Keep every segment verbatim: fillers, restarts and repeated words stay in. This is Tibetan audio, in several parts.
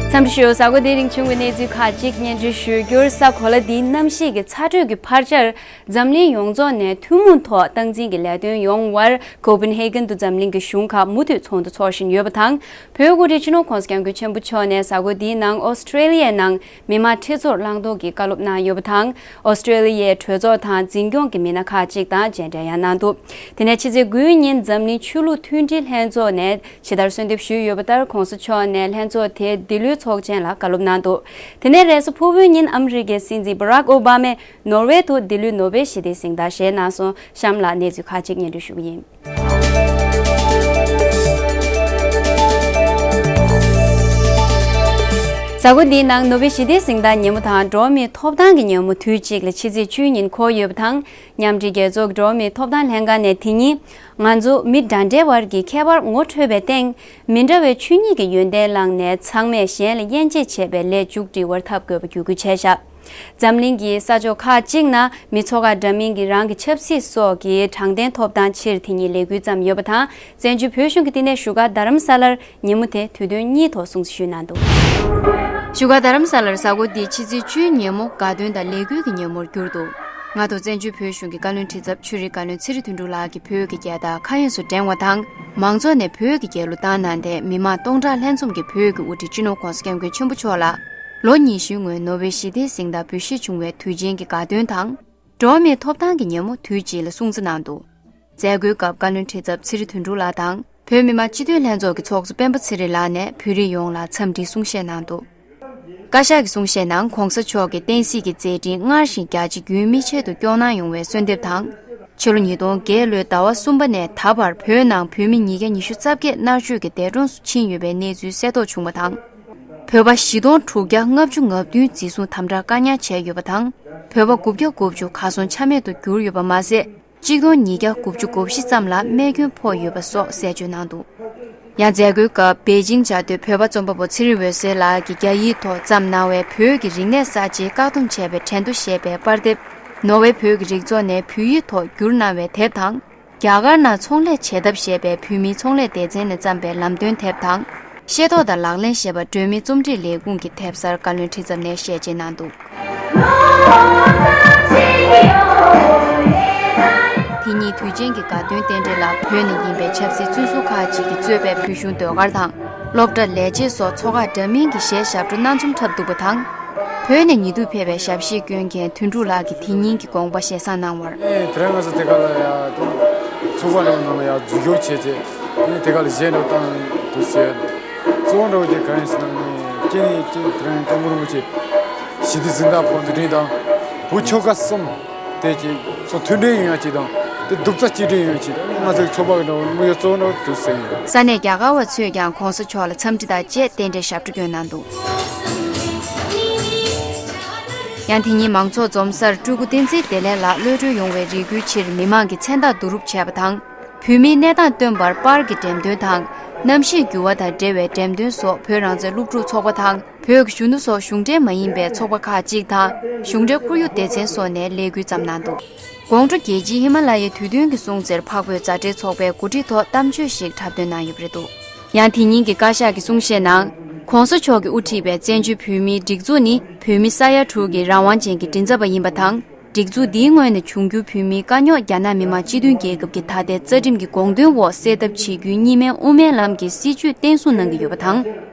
འཚམས་འདྲི་ཞུ། གཟའ་འཁོར་འདིའི་རིང་བྱུང་བའི་གནས་ཚུལ་ཁག་ཅིག་སྙན་སྒྲོན་ཞུ་རྒྱུར། གཟའ་འཁོར་ལ་འདིའི་གནམ་གཤིས་ཀྱི་ཚ་དྲོད་ཀྱི་འཕར་ཆར་འཛམ་གླིང་ཡོངས་རྫོགས་ནས་ཐུན་མོང་ཐོག་སྟངས་འཛིན་གྱི་ལས་དོན་ཡོང་བར་ཀོ་པན་ཧེ་གན་དུ་འཛམ་གླིང་གི་གཞུང་ཁག་མུ་མཐུད་ཚོགས་འདུ་འཚོགས་བཞིན་ཡོད་པ་དང་། བོད་དབུས་སྤྱི་ནོར་༸གོང་ས་༸སྐྱབས་མགོན་ཆེན་པོ་མཆོག་ནས་གཟའ་འཁོར་འདིའི་ནང་ཨོ་སི་ཀྲེ་ལི་ཡའི་ནང་མི་མང་ཁྲི་ཚོར་བླང་དོར་གྱི་བཀའ་སློབ་གནང་ཡོད་པ་དང་། ཨོ་སི་ཀྲེ་ལི་ཡའི་གྲོས་ཚོགས་དང་འཛིན་སྐྱོང་གི་མི་སྣ་ཁག་ཅིག་དང་མཇལ་འཕྲད་ཡང་གནང་འདུག་དེ་ནས་ཕྱི་ཚེས་དགུའི་ཉིན་འཛམ་གླིང་ཆོས་ལུགས་མཐུན་སྒྲིལ་ལྷན་ཚོགས་ནས་ཇི་ལྟར་གསོལ་འདེབས་ཞུས་ཡོད་པ་ལྟར། ༸གོང་ས་མཆོག་ནས་ལྷན་ཚོགས་དེ་འདི་ལོའི་ཚོགས་ཆེན་ལ་བཀའ་སློབ་གནང་འདུག་དེ་ནས་རེས་གཟའ་ཕུར་བུའི་ཉིན་ཨ་མི་རི་ཀའི་སྲིད་འཛིན་བྷ་རག་ཨོ་བྷ་མས་ནོར་ཝེ་དུ་འདི་ལོའི་ནོ་བེལ་ཞི་བདེའི་གཟེངས་རྟགས་བཞེས་གནང་སོང་། གཤམ་ལ་གནས་ཚུལ་ཁག་ཅིག་སྙན་སྒྲོན་ཞུ་གི་ཡིན། གཟའ་འཁོར་འདིའི་ནང་ནོ་བེལ་ཞི་བདེའི་གཟེངས་རྟགས་ཉིན་མོ་དང་འགྲོ་བ་མིའི་ཐོབ་ཐང་གི་ཉིན་མོ་དུས་གཅིག་ལ་ཕྱི་ཚེས་བཅུའི་ཉིན་འཁོད་ཡོད་པ་དང་། མཉམ་འབྲེལ་རྒྱལ་ཚོགས་ཀྱི་འགྲོ་བ་མིའི་ཐོབ་ཐང་ལྷན་ཁང་ནས་དེ་ཉིན། ང་ཚོ་མི་འདྲ་འདྲའི་བར་གྱི་ཁྱད་པར་ངོ་འཕྲོད་པའི་སྟེང་། མི་འདྲ་བའི་ཆོས་ཉིད་ཀྱི་ཡོན་ཏན་བླངས་ནས་ཚང་མས་གཞན་ལ་དབྱེ་འབྱེད་བྱེད་པའི་ལས་མཇུག་སྒྲིལ་བར་ཐབས་དགོས་པ་བརྒྱུད་སྐུལ་བྱས་བཞག་འཛམ་གླིང་གི་ས་ཕྱོགས་ཁག་ཅིག་ན་མི་ཚོགས་ཁག་འདྲ་མིན་གྱིས་རང་གི་ཆབ་སྲིད་སོགས་ཀྱི་དྲང་བདེན་ཐོབ་ཐང་ཆེད་དེ་ཉིད་ལས་འགུལ་བརྩམས་ཡོད་པ་དང་། བཙན་བྱོལ་བོད་གཞུང་གིས་དེ་ནས་བཞུགས་སྒར་རྡ་རམ་ས་ལར་ཉིན་མོ་དེ་དུས་སྟོན་གཉིས་ཐོག་སྲུང་བརྩི་ཞུས་གནང་འདུག་བཞུགས་སྒར་རྡ་རམ་ས་ལར་གཟའ་འཁོར་འདིའི་ཕྱི་ཚེས་བཅུའི་ཉིན་མོ་དགའ་སྟོན་དང་ལས་འགུལ་གྱི་ཉིན་མོར་གྱུར་འདུག་སྔ་དྲོ་བཙན་བྱོལ་བོད་གཞུང་གི་བཀའ་བློན་ཁྲི་ཚབ་ཆོས་རིག་བཀའ་བློན་ཚེ་རིང་དོན་གྲུབ་ལགས་ཀྱིས་བོད་ཀྱི་རྒྱལ་དར་མཁའ་དབྱིངས་སུ་བསྒྲེངས་བ་དང་། མང་ཚོགས་ནས་བོད་ཀྱི་རྒྱལ་གླུ་བཏང་གནང་སྟེ། མི་མང་སྟོང་ཕྲག་ལྷན་འཛོམས་ཀྱིས་བོད་ཀྱི་དབུ་ཁྲིད་སྤྱི་ནོར་༸གོང་ས་༸སྐྱབས་མགོན་ཆེན་པོ་མཆོག་ལ། ལོ་ཉི་ཤུའི་སྔོན་ནོ་བེལ་ཞི་བདེའི་གཟེངས་རྟགས་འབུལ་བཞེས་བྱུང་བའི་དུས་ཆེན་གྱི་དགའ་སྟོན་དང་། འགྲོ་བ་མིའི་ཐོབ་ཐང་གི་ཉིན་མོ་དུས་གཅིག་ལ་སྲུང་བརྩི་གནང་འདུག་མཛད་སྒོའི་སྐབས་བཀའ་བློན་ཁྲི་ཚབ་ཚེ་རིང་དོན་གྲུབ་ལགས་དང་། བོད་མི་མང་སྤྱི་འཐུས་ལྷན་ཚོགས་ཀྱི་ཚོགས་གཙོ་སྤེན་པ་ཚེ་རིང་ལགས་ནས་བོད་རིགས་ཡོངས་ལ་འཚམས་འདྲིའི་གསུང་བཤད་གནང་འདུག་བཀའ་ཤག་གི་གསུང་བཤད་ནང་༸གོང་ས་མཆོག་གིས་བསྟན་སྲིད་ཀྱི་མཛད་འཕྲིན་སྔར་བཞིན་རྒྱ་ཆེ་རྒྱུན་མི་ཆད་དུ་སྐྱོང་གནང་ཡོང་བའི་གསོལ་འདེབས་དང་། ཕྱི་ལོ་ཉིས་སྟོང་བརྒྱད་ལོའི་ཟླ་བ་གསུམ་པ་ནས་ད་བར་བོད་ནང་བོད་མི་ཉིས་བརྒྱ་ཉི་ཤུ་རྩ་བརྒྱད་མནར་གཅོད་ཀྱི་འདས་གྲོངས་སུ་ཕྱིན་ཡོད་པའི་གནས་ཚུལ་གསལ་རྟོགས་བྱུང་བ་དང་། བོད་པ་བཞི་སྟོང་དྲུག་བརྒྱ་ལྔ་བཅུ་ང་བདུན་འཛིན་བཟུང་དམ་དྲག་བཀག་ཉར་བྱས་ཡོད་པ་དང་། བོད་པ་དགུ་བརྒྱ་དགུ་བཅུ་གར་སོང་ཆ་མེད་དུ་གྱུར་ཡོད་པ་མ་ཟད། གཅིག་སྟོང་ཉིས་བརྒྱ་དགུ་བཅུ་གོ་བཞི་ཙམ་ལ་རྨས་སྐྱོན་ཕོག་ཡོད་པ་སོགས་གསལ་བརྗོད་གནང་འདུག་ཡང་མཛད་སྒོའི་སྐབས་པེ་ཅིང་བཅའ་སྡོད་བོད་པ་རྩོམ་པ་པོ་ཚེ་རིང་འོད་ཟེར་ལགས་ཀྱིས་རྒྱ་ཡིག་ཐོག་བརྩམས་གནང་བའི་བོད་ཀྱི་རིག་གནས་གསར་བརྗེའི་བཀག་སྡོམ་བྱས་པའི་དྲན་གདུང་ཞེས་པའི་པར་དེབ། ནོར་ཝེ་བོད་ཀྱི་རིག་ཚོགས་ནས་བོད་ཡིག་ཐོག་བསྒྱུར་གནང་བའི་དེབ་དང་། རྒྱ་གར་ནང་ཚོང་ལས་བྱེད་ཐབས་ཞེས་པའི་བོད་མིའི་ཚོང་ལས་སྡེ་ཚན་ནས་བརྩམས་པའི་ལམ་སྟོན་དེབ་དང་། ཤེས་རྟོགས་དང་ལག་ལེན་ཞེས་པ་སྒྲོན་མེའི་རྩོམ་སྒྲིག་ལས་ཁུངས་ཀྱི་དེབ་གསར་བཀའ་བློན་ཁྲི་ཚབ་ནས་ཞལ་འབྱེད་གནང་འདུག་དེ་ཉིད་དུས་ཆེན་གྱི་དགའ་སྟོན་རྟེན་འབྲེལ་ལ་བོད་ནས་ཡིན་པའི་ཆབ་སྲིད་བཙོན་ཟུར་ཁག་ཅིག་གིས་གཙོས་པའི་བོད་གཞུང་ཟློས་གར་དང་། སློབ་གྲྭ་ལས་བྱེད་སོགས་ཚོགས་ཁག་འདྲ་མིན་གྱི་གཞས་ཞབས་བྲོ་སྣ་འཛོམས་འཁྲབ་འདུག་པ་དང་། བོད་ནས་ཉེ་དུས་ཕེབས་པའི་ཞབས་ཕྱི་སྐྱོན་མཁན་དོན་གྲུབ་ལགས་ཀྱིས་དེ་ཉིན་གྱི་དགོངས་པ་བཞེས་གསལ་གནང་བར། ཨེ་དེ་རིང་ང་ཚོ་དེ་ག་ལ་ཡ་ཚོགས་པ་འདྲ་བོ་ནང་ལ་ཡ་འཛུལ་ཞུགས་བྱས་རྗེས་དེ་ནས་དེ་ག་ལ་གཞས་འདྲ་བོ་བཏང་འདུག་ཟེར། གཙོ་བོ་འདྲ་བོ་དེ་ག་རེ་ཡིན་ཟེར་ན་ནི་ཁྱེད་ནས་ཁྱེད་དེ་རིང་སྐྱབས་མགོན་རིན་པོ་ཆེ་ཞི་བདེའི་གཟེངས་རྟགས་ཕུལ་བ་དེ་འདྲ་དང་བོད་ཆོལ་ཁ་གསུམ་དེ་ཅིག་ཚོ་མཐུན་སྒྲིལ་ཡོང་ཡ་ཅིག་དང་དེ་རྡོག་རྩ་གཅིག་སྒྲིལ་ཡོང་ཡ་ཅིག་ང་ཚོའི་ཚོགས་པ་གི་འདྲ་བོ་དམིགས་ཡུལ་གཙོ་བོ་འདྲ་བོ་འདུག་ཟེར་ཡིན། ས་གནས་རྒྱ་གར་བ་ཚོས་ཀྱང་༸གོང་ས་མཆོག་ལ་འཚམས་འདྲི་དང་བཅས་རྟེན་འབྲེལ་ཞབས་བྲོ་བསྐྱོན་གནང་འདུག་ཡང་དེ་ཉིན་མང་ཚོགས་འཛོམས་སར་སྤྲུལ་སྐུ་བསྟན་འཛིན་བདེ་ལེགས་ལགས་གློད་གྲོལ་ཡོང་བའི་རེ་སྐུལ་ཕྱིར་མི་མང་གིས་མཚན་རྟགས་བསྡུ་རུབ་བྱས་པ་དང་། བོད་མིའི་གནས་སྟངས་སྟོན་པར་པར་གྱི་འགྲེམས་སྟོན་དང་། གནམ་གཤིས་འགྱུར་བ་དང་འབྲེལ་བའི་འགྲེམས་སྟོན་སོགས་བོད་རང་བཙན་སློབ་ཕྲུག་ཚོགས་པ་དང་། བོད་ཀྱི་གཞོན་ནུ་སོགས་གཞུང་འབྲེལ་མ་ཡིན་པའི་ཚོགས་པ་ཁག་ཅིག་དང་། གཞུང་འབྲེལ་ཁོར་ཡུག་སྡེ་ཚན་སོགས་ནས་ལས་འགུལ་བརྩམས་གནང་འདུག་དགོང་དྲོ་རྒྱལ་སྤྱིའི་ཧི་མ་ལ་ཡའི་དུས་སྟོན་གྱི་སྲུང་བརྩིར་འཕགས་བོད་མཛའ་འབྲེལ་ཚོགས་པའི་གོ་སྒྲིག་ཐོག་གཏམ་བརྗོད་ཞིག་འཁྲབ་སྟོན་གནང་ཡོད་པ་རེད་འདུག་ཡང་དེ་ཉིན་གྱི་བཀའ་ཤག་གི་གསུང་བཤད་ནང་། ༸གོང་ས་མཆོག་གིས་དབུ་ཁྲིད་པའི་བཙན་བྱོལ་བོད་མིའི་སྒྲིག་འཛུགས་ནི་བོད་མི་ས་ཡ་དྲུག་གི་རང་དབང་ཅན་གྱི་མགྲིན་ཚབ་པ་ཡིན་པ་དང་། སྒྲིག་འཛུགས་འདིའི་ངོས་ནས་འབྱུང་འགྱུར་བོད་མིའི་དཀའ་རྙོག་རྒྱ་ནག་མི་དམངས་སྤྱི་མཐུན་རྒྱལ་ཁབ་ཀྱི་ད་ལྟའི་རྩ་ཁྲིམས་ཀྱི་དགོངས་དོན་འོག་སེལ་ཐབས་བྱེད་རྒྱུའི་གཉིས་སྨན་དབུ་མའི་ལམ་གྱི་སྲིད་བྱུས་བརྟན་སྲུང་གནང་གི་ཡོད་པ་དང་།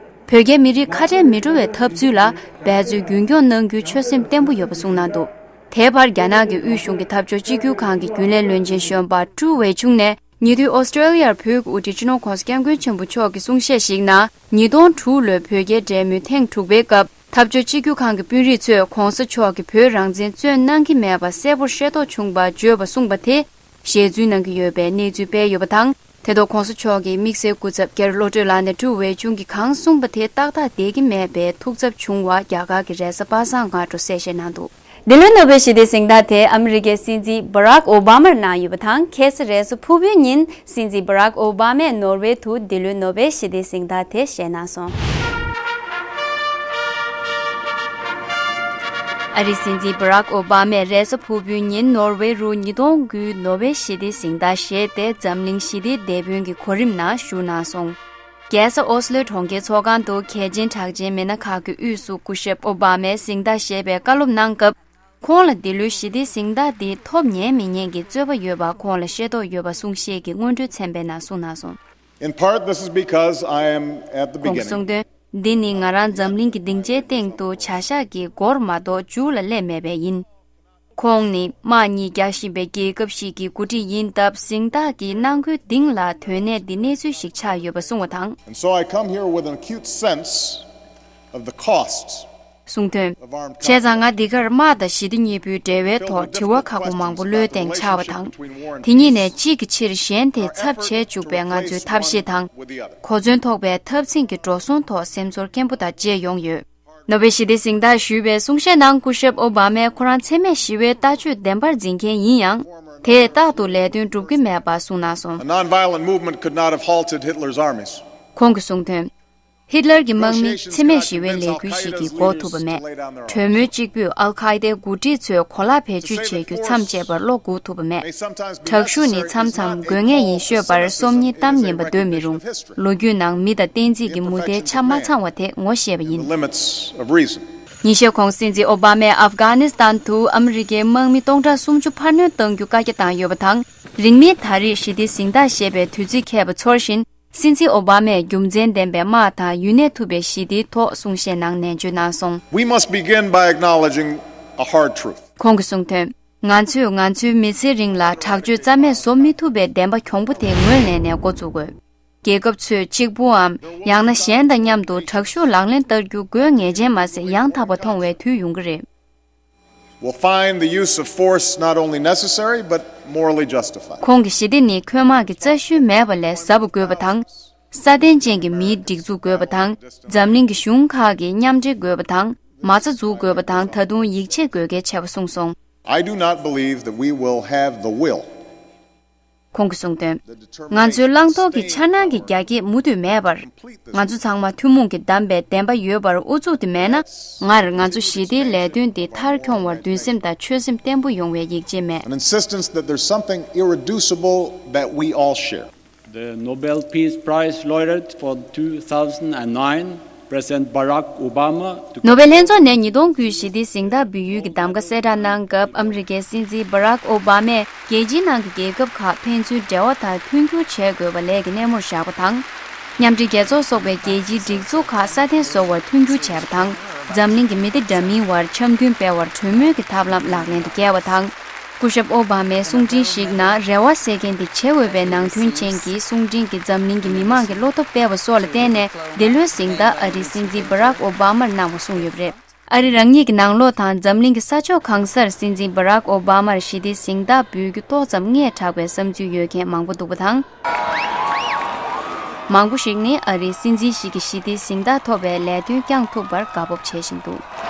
བོད་རྒྱའི་མི་རིགས་ཁ་བྲལ་མི་འགྲོ་བའི་འཐབ་རྩོད་ལ་འབད་རྩོལ་རྒྱུན་འཁྱོངས་གནང་རྒྱུའི་ཆོད་སེམས་བརྟན་པོ་ཡོད་པ་གསུངས་གནང་འདུག་དེའི་བར་རྒྱ་ནག་གི་དབུས་གཞུང་གི་འཐབ་ཕྱོགས་གཅིག་གྱུར་ཁང་གི་རྒྱུན་ལས་བློན་ཆེན་གཞོན་པ་ཀྲུའུ་ཝེ་ཆུང་ནས། ཉེ་དུས་ཨོ་སི་ཀྲོ་ལི་ཡར་བོད་ཀྱི་དབུ་ཁྲིད་སྤྱི་ནོར་༸གོང་ས་༸སྐྱབས་མགོན་ཆེན་པོ་མཆོག་གི་གསུང་བཤད་ཞིག་ནང་། ཉིས་སྟོང་དྲུག་ལོའི་བོད་རྒྱའི་འབྲེལ་མོལ་ཐེངས་དྲུག་པའི་སྐབས། འཐབ་ཕྱོགས་གཅིག་གྱུར་ཁང་གི་དཔོན་རིགས་ཚོས་༸གོང་ས་མཆོག་གིས་བོད་རང་བཙན་བརྩོན་གནང་གི་མེད་པ་གསལ་པོར་ཤེས་རྟོགས་བྱུང་བར་བརྗོད་པ་གསུངས་པ་དེ། ཞལ་འཛུལ་གནང་གི་ཡོད་པའི་གནས་ཚུལ་སྤེལ་ཡོད་པ་དང་། དེ་ཐོག་༸གོང་ས་མཆོག་གི་དམིགས་བསལ་སྐུ་ཚབ་རྒྱ་རི་བློ་གྲོས་ལགས་ནས་ཀྲུའུ་ཝེ་ཆུང་གིས་གང་གསུངས་པ་དེ་ཏག་ཏག་བསྡད་ཀྱི་མེད་པའི་ཐུགས་འཚབ་བྱུང་བ་རྒྱ་གར་གྱི་རེས་གཟའ་པ་སངས་སྔ་དྲོ་གསལ་བཤད་གནང་འདུག་འདི་ལོའི་ནོ་བེལ་ཞི་བདེའི་གཟེངས་རྟགས་དེ་ཨ་མི་རི་ཀའི་སྲིད་འཛིན་བྷ་རག་ཨོ་བྷ་མར་གནང་ཡོད་པ་དང་། ཁ་སང་རེས་གཟའ་ཕུར་བུའི་ཉིན་སྲིད་འཛིན་བྷ་རག་ཨོ་བྷ་མས་ནོར་ཝེ་དུ་འདི་ལོའི་ནོ་བེལ་ཞི་བདེའི་གཟེངས་རྟགས་དེ་བཞེས་གནང་སོང་། ཨ་རིའི་སྲིད་འཛིན་བྷ་རག་ཨོ་བྷ་མས་རེས་གཟའ་ཕུར་བུའི་ཉིན་ནོར་ཝེ་རུ་ཉིས་སྟོང་དགུའི་ནོ་བེལ་ཞི་བདེའི་གཟེངས་རྟགས་བཞེས་ཏེ། འཛམ་གླིང་ཞི་བདེའི་དེད་དཔོན་གྱི་གོ་རིམ་ནང་ཞུགས་གནང་སོང་། རྒྱལ་ས་ཨོ་སི་ལོའི་གྲོང་ཁྱེར་ཚོགས་ཁང་དུ་གལ་ཆེན་གྲགས་ཅན་མི་སྣ་ཁག་གི་དབུས་སུ་སྐུ་ཞབས་ཨོ་བྷ་མའི་གཟེངས་རྟགས་ཞེས་པའི་བཀའ་སློབ་གནང་སྐབས། ཁོང་ལ་འདི་ལོའི་ཞི་བདེའི་གཟེངས་རྟགས་འདི་ཐོབ་ཉན་མི་ཉན་གྱི་རྩོད་པ་ཡོད་པ་ཁོང་ལ་ཤེས་རྟོགས་ཡོད་པ་གསུང་བཤད་ཀྱི་སྔོན་འགྲོའི་ཚན་པའི་ནང་གསུངས་གནང་སོང་། In part, this is because I am at the ཁོང་གིས་གསུངས་beginning. དོན། འདི་ནི་ང་རང་འཛམ་གླིང་གི་སྡིངས་ཆའི་སྟེང་དུ་བྱ་གཞག་གི་སྒོར་མ་གཏོགས་མཇུག་ལ་སླེབས་མེད་པས་ཡིན། ཁོང་ནི་དམག་གཉིས་རྒྱག་བཞིན་པའི་རྒྱལ་ཁབ་ཞིག་གི་འགོ་ཁྲིད་ཡིན་སྟབས། གཟེངས་རྟགས་ཀྱི་གནང་སྒོའི་སྟེང་ལ་དོན་གནད་འདི་གནས་ཚུལ་ཞིག་ཆགས་ཡོད་པ་གསུངས་པ་དང་། And so I come here with an acute sense of the cost གསུངས་དོན། of armed བྱས་ཙང་ང་འདི་གར་དམག་དང་ཞི་བདེ་གཉིས་པོའི་འབྲེལ་བའི་ཐོག་དྲི་བ་ཁག་པོ་མང་པོ་བློའི་སྟེང་འཆར་བ་དང་། དེ་གཉིས་ནས་གཅིག་གི་ཕྱིར་གཞན་དེ་ཚབ་བྱེད་བཅུག་པའི་ང་ཚོའི་ཐབས་ཤེས་དང་། གོ་མཚོན་ཐོགས་པའི་འཐབ་འཛིང་གི་འགྲོ་སོང་ཐོག་སེམས་ཚོར་སྐྱེན་པོ་དང་བཅས་ཡོང་ཡོད། ནོ་བེལ་ཞི་བདེའི་གཟེངས་རྟགས་ཞུས་པའི་གསུང་བཤད་ནང་སྐུ་ཞབས་ཨོ་བྷ་མས་ཁོ་རང་འཚེ་མེད་ཞི་བའི་ལྟ་སྤྱོད་བདེན་པར་འཛིན་མཁན་ཡིན་ཡང་། དེས་རྟག་ཏུ་ལས་དོན་སྒྲུབ་ཀྱི་མེད་པ་གསུངས་གནང་སོང་། A nonviolent movement could not have halted Hitler's armies. ཁོང་གིས་གསུངས་དོན། ཧིད་ལར་གྱི་དམག་མིས་འཚེ་མེད་ཞི་བའི་ལས་འགུལ་ཞིག་གིས་འགོག་ཐུབ་པ་མེད། གྲོས་མོལ་གཅིག་པུས་ཨལ་ཁ་ཨེ་ཏའི་འགོ་ཁྲིད་ཚོས་གོ་ལག་བེད་སྤྱོད་བྱེད་རྒྱུ་མཚམས་བཅད་པར་བློ་འགུག་ཐུབ་པ་མེད། དྲག་ཤུགས་ནི་མཚམས་མཚམས་དགོས་ངེས་ཡིན་ཤོད་པར་སོམ་ཉི་གཏམ་ཡིན་པ་འདོད་མི་རུང་། ལོ་རྒྱུས་ནང་མི་དང་བསྟན་འཛིན་གྱི་མུ་མཐའི་ཆ་མ་ཚང་བ་དེ་ངོ་ཤེས་པ་ཡིན། The limits of reason. ཉིན་ཤས་གོང་སྲིད་འཛིན་ཨོ་བྷ་མས་ཨབ་གྷ་ནི་སི་ཐན་དུ་ཨ་མི་རི་ཀའི་དམག་མི་སྟོང་ཕྲག་སུམ་ཅུ་འཕར་སྣོན་གཏང་རྒྱུ་བཀའ་རྒྱ་བཏང་ཡོད་པ་དང་། རིང་མིན་ད་རེས་ཞི་བདེའི་གཟེངས་རྟགས་ཞེས་པའི་དུས་ཚིགས་འཁེལ་བ་ཚོར་བཞིན། སྲིད་འཛིན་ཨོ་བྷ་མས་རྒྱུ་མཚན་ལྡན་པའི་དམག་དང་ཡུན་གནས་ཐུབ་པའི་ཞི་བདེའི་ཐོག་གསུང་བཤད་ནང་ནན་བརྗོད་གནང་སོང་། We must begin by acknowledging a hard truth. ཁོང་གིས་གསུངས་དོན། ང་ཚོས་ང་ཚོའི་མི་ཚེ་རིང་ལ་དྲག་སྤྱོད་རྩ་མེད་བཟོ་མི་ཐུབ་པའི་བདེན་པ་གྱོང་པོ་དེ་ངོས་ལེན་ནས་འགོ་འཛུགས་དགོས། རྒྱལ་ཁབ་ཚོས་གཅིག་པུའམ་ཡང་ན་གཞན་དང་མཉམ་དུ་དྲག་ཤུགས་ལག་ལེན་བསྟར་རྒྱུ་དགོས་ངེས་ཅན་མ་ཟད་ཡང་དག་པ་མཐོང་བའི་དུས་ཡོང་གི་རེད། Will find the use of force not only necessary but morally justified. ཁོང་གིས་ཞི་བདེ་ནི་ཁོད་དམག་གི་རྩ་ཤུལ་མེད་པ་ལས་ཟབ་པ་དགོས་པ་དང་། སྲ་བརྟན་ཅན་གྱི་མིའི་སྒྲིག་འཛུགས་དགོས་པ་དང་། འཛམ་གླིང་གི་གཞུང་ཁག་གི་མཉམ་འབྲེལ་དགོས་པ་དང་། མ་རྩ་འཛུགས་དགོས་པ་དང་། ད་དུང་ཡིད་ཆེས་དགོས་གལ་ཆེ་བ་གསུངས་སོང་། I do not believe that we will have the will. ཁོང་གིས་གསུངས་དོན། ང་ཚོའི་བླང་དོར་གྱི་འཆར་སྣང་གི་རྒྱ་སྐྱེད་མུ་མཐུད་མེད་པར། ང་ཚོ་ཚང་མ་ཐུན་མོང་གི་བདམས་པའི་བདེན་པ་ཡོད་པར་ཨུ་ཚུགས་དེ་མེད་ན། སྔར་ང་ཚོ་ཞི་བདེའི་ལས་དོན་འདི་མཐར་འཁྱོང་བར་འདུན་སེམས་དང་ཆོད་སེམས་བརྟན་པོ་ཡོང་བའི་ཡིད་ཆེས་མེད། An insistence that there's something irreducible that we all share. The Nobel Peace Prize laureate for two thousand nine, President Barack Obama, to ནོ་བེལ་ལྷན་ཚོགས་ནས་ཉིས་སྟོང་དགུའི་ཞི་བདེའི་གཟེངས་རྟགས་འབུལ་ཡུལ་གྱི་གདམ་ག་གསལ་བསྒྲགས་གནང་སྐབས། ཨ་མི་རི་ཀའི་སྲིད་འཛིན་བྷ་རག་ཨོ་བྷ་མས་རྒྱལ་སྤྱིའི་ནང་གི་རྒྱལ་ཁབ་ཁག་ཕན་ཚུན་འབྲེལ་བ་དང་མཐུན་འགྱུར་བྱེད་དགོས་པ་ལས་ཀྱི་སྣེ་མོར་བཞག་པ་དང་། མཉམ་འབྲེལ་རྒྱལ་ཚོགས་སོགས་པའི་རྒྱལ་སྤྱིའི་སྒྲིག་འཛུགས་ཁག་སྲ་བརྟན་བཟོ་བར་མཐུན་འགྱུར་བྱས་པ་དང་། འཛམ་གླིང་གི་མི་སྡེ་འདྲ་མིན་དབར་འཆམ་མཐུན་སྤེལ་བར་གྲོས་མོལ་གྱི་ཐབས་ལམ་ལག་ལེན་དུ་བསྐྱལ་བ་དང་། སྐུ་ཞབས་ཨོ་བྷ་མའི་གསུང་འཕྲིན་ཞིག་ནང་རེ་བ་གསལ་མཁན་དེ་བྱེད་འོས་པའི་ནང་དོན་ཅན་གྱི་གསུང་འཕྲིན་གྱིས་འཛམ་གླིང་གི་མི་མང་གི་བློ་སྟོབས་སྤེལ་བ་སོགས་ལ་བརྟེན་ནས། འདི་ལོའི་གཟེངས་རྟགས་ཨ་རིའི་སྲིད་འཛིན་བྷ་རག་ཨོ་བྷ་མར་གནང་བ་གསུངས་ཡོད་པ་རེད། ཨ་རི་རང་ཉིད་ཀྱི་ནང་ལོགས་དང་འཛམ་གླིང་གི་ས་ཕྱོགས་གང་སར་སྲིད་འཛིན་བྷ་རག་ཨོ་བྷ་མར་ཞི་བདེའི་གཟེངས་རྟགས་འབུལ་རྒྱུ་ཏོག་ཙམ་སྔས་དྲགས་པའི་བསམ་ཚུལ་ཡོད་མཁན་མང་པོ་འདུག་པ་དང་། མང་པོ་ཞིག་ནི་ཨ་རིའི་སྲིད་འཛིན་ཞིག་གིས་ཞི་བདེའི་གཟེངས་རྟགས་ཐོབ་པའི་ལས་དོན་བསྐྱངས་ཐུབ་པར་དགའ་སྤོབས་བྱེད་བཞིན་འདུག།